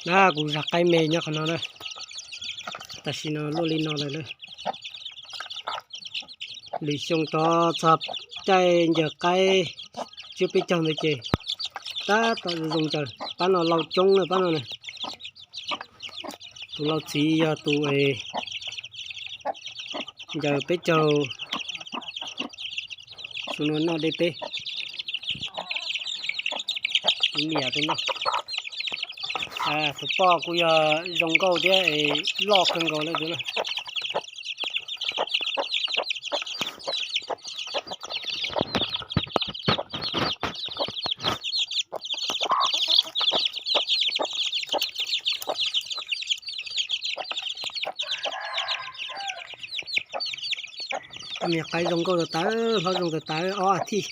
Na kuv zag qaib me nyob qhov no na, tam sim no luaj li no lawm na. Lwm xyoo rov txog caij ncaws qaib tsiab peb caug ntawd ces tab tom zoo ncaws. Pab no lau coob na pab no na. Tus lau txiv yog tus es ncaws peb caug, tus no noj dej peb. Tus niam tus no, tus poj kuj yog zoo nkauj thiab es loj kawg nkaus lawm tus na. Niag qaib zoo nkauj tas tawv, hlob zoo tas tawv ob thiv.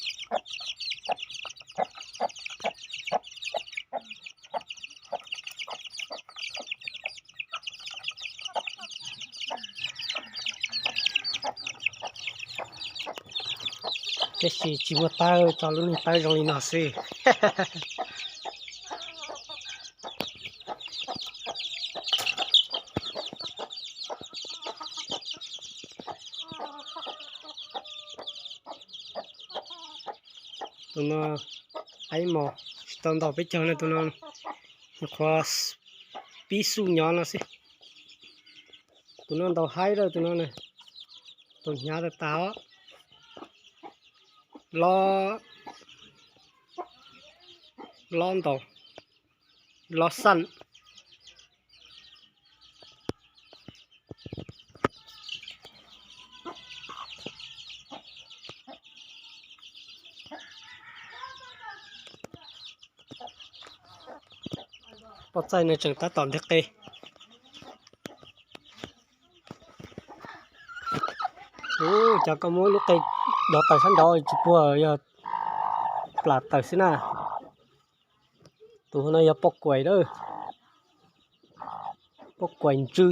Tab sis tsis muaj tawb, tso lub niag tawb zoo li no xwb. Tus no qaib mos tsis tau ntaus peb caug na, tus no qhuav pib xuj nyob no xwb. Tus no ntaus haib lawm tus no na, tus hnyav tas tas os. Lob, lob ntaus, lob xaj. Poj txaij no tseem tab tom nteg qe. Ub, cas koj muab lub qe dov taws sab nraud tsis puag, yog plam taws xwb na. Tus no yog poj kuaim lawm, poj kuaim ntsw,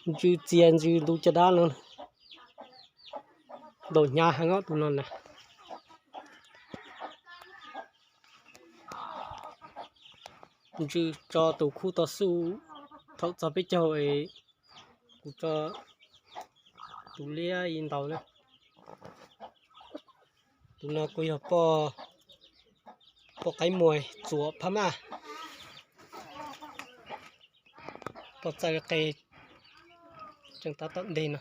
ntsw txias ntsw ntu caj dab no. Ntaus hnyav heev os tus no na. Ntsw tso tus khub tau xuj thaum txog peb caug es kuv tso tus liab ib ntaus na. Tus no kuj yog poj qaib muas txuam phab maj. Poj txaij qe tseem tab tom nteg no.